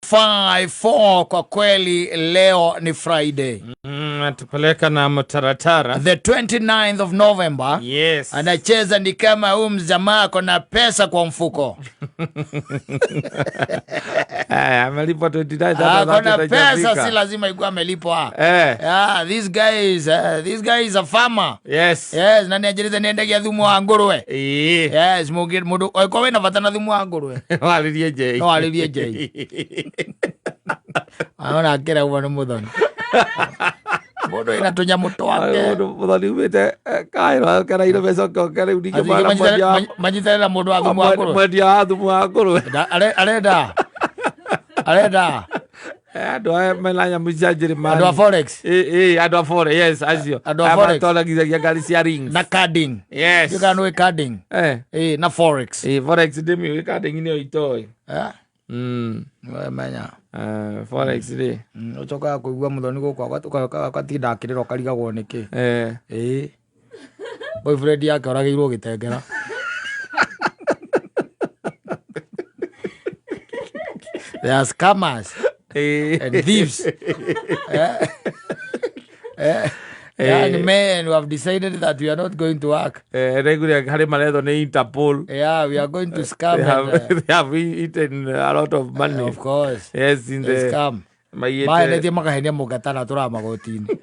5 kwa kweli leo ni Friday. Atupeleka na mtaratara. The 29th of November. Yes. Anacheza ni kama huyu mjamaa ako na pesa kwa mfuko. Eh, amelipwa 29 hata Ako na 30 pesa, haijafika. si lazima ikuwa amelipwa. Eh. Yeah, this guy is a farmer. Yes, na nianjĩrĩte nĩendagia thumu wa ngũrwe. Yes, mũngĩ mũndũ angĩkorwo wĩna bata na thumu wa ngũrwe. No arĩrie Jay. No arĩrie Jay. Ona akĩra ũguo nĩ mũthoni. Mũndũ wĩna tũnyamũ twake. Mũndũ mũthoni umĩte kaĩro akereire mbeca oke rĩu ningĩ mwana mwendia Manyitanĩre na mũndũ wa thumu wa ngũrwe. Mwendia wa thumu wa ngũrwe. Arenda Eh, andũ aya mena nyamũ cia Njĩrĩmani. Andũ a forex. Ĩ, andũ a forex, yes, acio. Andũ a Aya forex. matwaragithagia ngari cia rings. Na carding. Ndiũĩ kana nĩũĩ carding. Eh. Ĩ, na forex. Ĩ, forex ndĩmĩũĩ, carding nĩyo itoĩ. Eh? Nĩwe menya. Eh, forex rĩ. Ũcokaga kũigua mũthoni gũkũ agatinda akĩrĩra ũkarigagwo nĩkĩ. Eh. Ĩ. Boyfriend yake oragĩirwo gĩtengera. They are scammers and thieves. Eh? Eh? Young men who have decided that we are not going to work. Eh, ndaiguire harĩ marethwo nĩ Interpol. Yeah, we are going to scam. They have, And, they have eaten a lot of money. Of course. Yes, in They the scam. maiyĩte Mahenetie makahenia mũngatana tũraa magoti-inĩ.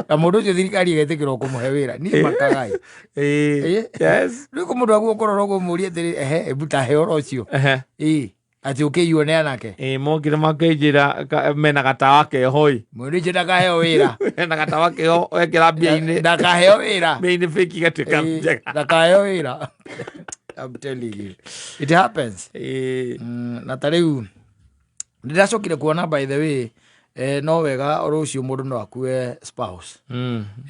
Na mũndũ ũcio thirikari ĩgetĩkĩrwo kũmũhe wĩra. Niĩ makagai. Yes. Rĩu kũ mũndũ aguo ũkũrora ũguo mũrie atĩrĩ, ehe, ebu ta he ũhoro ũcio. Ĩ, atĩ ũkĩiywo nĩ anake. Ĩ, mokire makĩnjĩra mena gatawa keho ĩ. Mũndũ ũcio ndakaheo wĩra. Mena gatawa keho wekĩra mbia-inĩ. Ndakaheo wĩra. Mbia-inĩ fake igatuĩka njega. Ndakaheo wĩra. I'm telling you. It happens. Na ta rĩu ndĩracokire kuona, by the way, no wega o rũciũ mũndũ no akue spouse.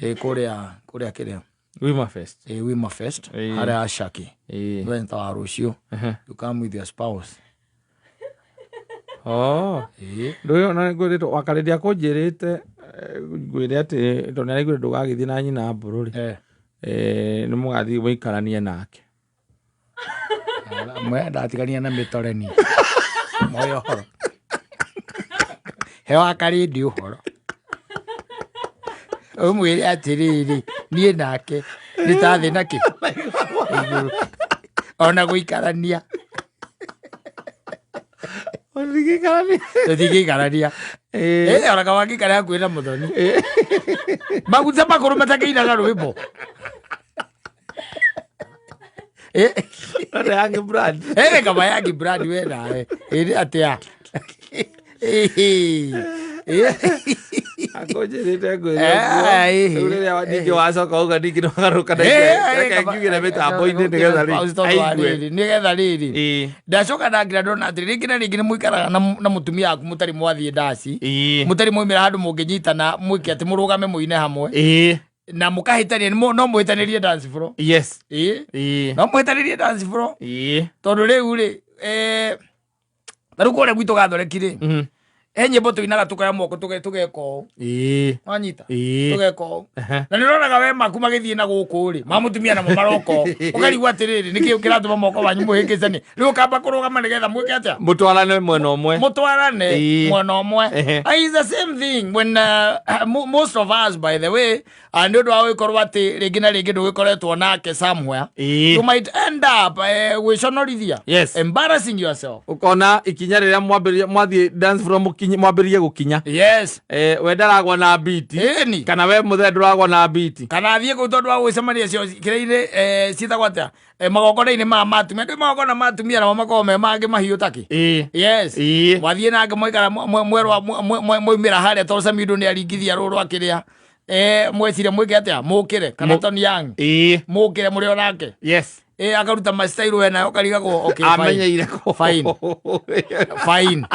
Kũrĩa kĩrĩa. Wima Fest. Wima Fest. Harĩa Shaki. Mũthenya ta wa rũciũ. You come with your spouse. Oh. Ndũĩ ona ngwĩrĩtwo wakarĩria kũnjĩrĩte ngwĩre atĩ tondũ nĩaraiguire ndũgagĩthiĩ na nyina mbũrũ rĩ. Nĩ mũgathiĩ mũikaranie nake. Mwe ndatigania na mĩtoreni. Moyo ũhoro. He wakarĩndi ũhoro. Ũmwĩre atĩrĩrĩ, niĩ nake nĩ ta thĩ na kĩ igũrũ. Ona gũikarania. Tũtingĩikarania. Tũtingĩikarania. Ona kaba ngĩikare hakuhĩ na mũthoni. Maguta makũrũ matakĩinaga rwĩmbo. Ore yangi brand. Kama yangi brand we nawe. Ĩ atĩa? Akũnjĩrĩte ngwĩre ũguo. Rĩu rĩrĩa ningĩ wacoka uga ningĩ nĩwagarũrũka na reke ngiugĩre mĩtambo-inĩ nĩgetha rĩ aigue. Nĩgetha rĩrĩ ndacoka ndagira ndona atĩrĩ, rĩngĩ na rĩngĩ nĩ mũikaraga na mũtumia waku mũtarĩ mwathiĩ ndaci, mũtarĩ mwaumĩra handũ mũngĩnyitana mwĩke atĩ mũrũgame mũine hamwe na mũkahĩtania no mũhĩtanĩrie dance floor. No mũhĩtanĩrie dance floor. Tondũ rĩu rĩ ta rĩu kũrĩa gwitũ gathoreki rĩ, he nyĩmbo tũinaga tũkoya moko tũgeka ũũ. Wanyita? Tũgeka ũũ. Na nĩ ũronaga we maku magĩthiĩ na gũkũ rĩ, ma mũtumia namo maroka ũũ. Ũkarigwo atĩrĩrĩ, nĩkĩ kĩratũma moko manyu mũhĩngĩcanie? Rĩu ũkamba kũrũgama nĩgetha mwĩke atĩa? Mũtwarane mwena ũmwe. Mũtwarane mwena ũmwe. It's the same thing when most of us, by the way, nĩ ũndũ wa gũgĩkorwo atĩ rĩngĩ na rĩngĩ ndũgĩkoretwo nake somewhere, you might end up gwĩconorithia, embarrassing yourself. Ũkona ikinya rĩrĩa mwambĩrĩria mwathiĩ dance floor mwambĩrĩrie gũkinya. We ndaragwa na biti. Kana we mũthee ndũragwa na biti. Kana athiĩ kũu tondũ wa gwĩcemania cio kĩrĩa-inĩ, ciĩtagwo atĩa, magongona-inĩ ma atumia, ndĩ magongona ma atumia namo makoragwo me mangĩ mahiũ takĩ. Yes. Mwathiĩ nake mwaikara mwerwa mwaumĩra harĩa tondũ Samido nĩ aringithia rũrũ rwa kĩrĩa, mwecire mwĩke atĩa, mũkĩre kana Tony Young, mũkĩre mũrĩ o nake. Akaruta ma style we nayo ũkarigagwo, okay, fine. Amenyeire kũ. Fine. Fine.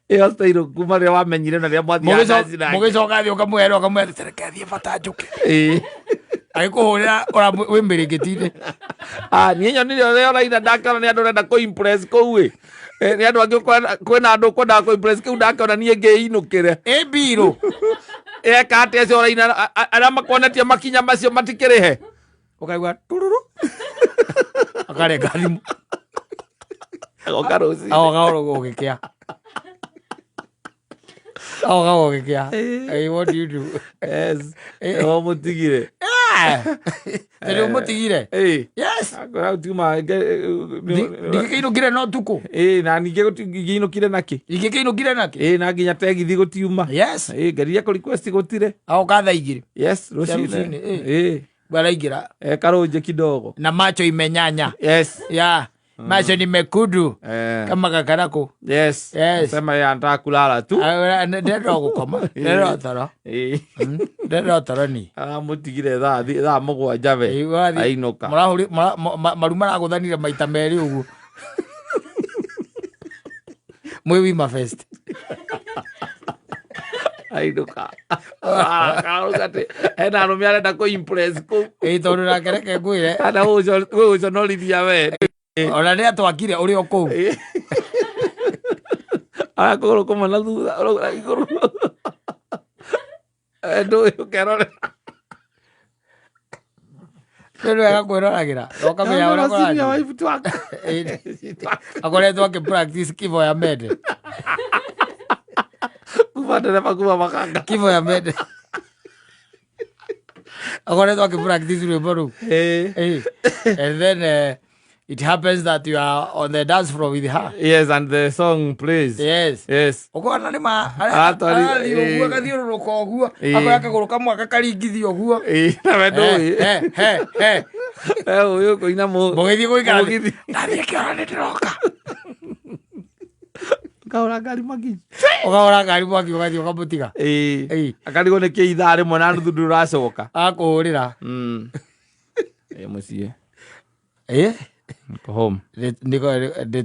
Ĩyo style kuma rĩrĩa wamenyire na rĩrĩa mwathiaga dance nake. Mũgĩcoka thĩ ũkamwĩra reke thiĩ bata njũke. Agĩkũhũrĩra wĩ mĩrĩngĩti-inĩ. Ah, niĩ nyonire ũrĩa ũraina ndakĩona nĩ andũ ũrenda kũ impress kũu ĩ. Nĩ andũ angĩ kwĩna andũ ũkwendaga kũ impress kĩu ndakĩona niĩ ngĩinũkĩre. Ĩ mbirũ. Eka atĩa acio ũraina arĩa makuonetie makinya macio matikĩrĩhe. Ũkaigua tururu. Akarenga thimũ. Agoka rũcinĩ. Agoka oro gũgĩkĩa. Agoka gũgĩkĩa. Eh, what do you do? Yes. O mũtigire. Tondũ mũtigire. Eh. Yes. Akwĩra tiuma Ndingĩkĩinũkire no tukũ. Ĩĩ na ningĩ ingĩinũkire nakĩ? Ingĩkĩinũkire nakĩ? Ĩĩ na nginya tegithi gũtiuma. Yes. Ĩĩ ngeria kũ request gũtirĩ. Agoka thaa 2. Yes, Cia rũcinĩ. rũcinĩ, ĩĩ. Ĩĩ. Araingĩra Karũnjĩ kidogo. na macho imenyanya. Yes. Yeah. Macho ni mekundu kama kakarako. Yes. Yes. Sema yeye anataka kulala tu. Ndĩrenda gũkoma. Ndĩrenda toro. Ĩĩ. Ndĩrenda toro ni. Aramũtigire thaa 7 we. Ĩĩ, wathiĩ- Ainũka. Mũrahũri maru maragũthanire maita merĩ ũguo. Mwĩ Wima Fest. Ainũka. Akarauga atĩ hena arũme arenda kũ impress kũu. Ĩĩ tondũ nake reke ngwĩre Kana gũgũconorithia we. ona nĩ atwakire ũrĩ o kũu. Ara kũgũrũ kũmwe na thutha ũrauga igũrũ. Ndũĩ ũkerorera. Nĩ wega kwĩroragĩra na ũkamenya ũrĩa Senior kũrathiĩ. wife twake. Ĩĩ. Akoretwo akĩ practice kifo ya mende. Kuma ndereba kuma makanga. Kifo ya mende. Akoretwo akĩ practice rwĩmbo rũu. Ĩĩ. Ĩĩ. And then it happens that you are on the dance floor with her. Yes, and the song plays. Yes. Yes. Ũkona nĩ ma Aratwari- arathiĩ ũguo ĩĩ. agathiũrũrũka ũguo Ĩĩ. akoya kagũrũ kamwe agakaringithia ũguo. Ĩĩ, na we ndũĩ. He, he, he. We ũyũ kũina mũ. Mũgĩthiĩ gũikara thĩ. Mũgithi. Ndathiĩ kĩoro nĩ ndĩroka. Ũkahũra ngari mwaki. Ũkahũra ngari mwaki ũgathiĩ ũkamũtiga. Ĩĩ. Ĩĩ. Akarigwo nĩ kĩ ithaa rĩmwe na nuthu ndũracoka. Akũhũrĩra. Ĩĩ mũciĩ. Ĩĩ. Niko home. Nĩ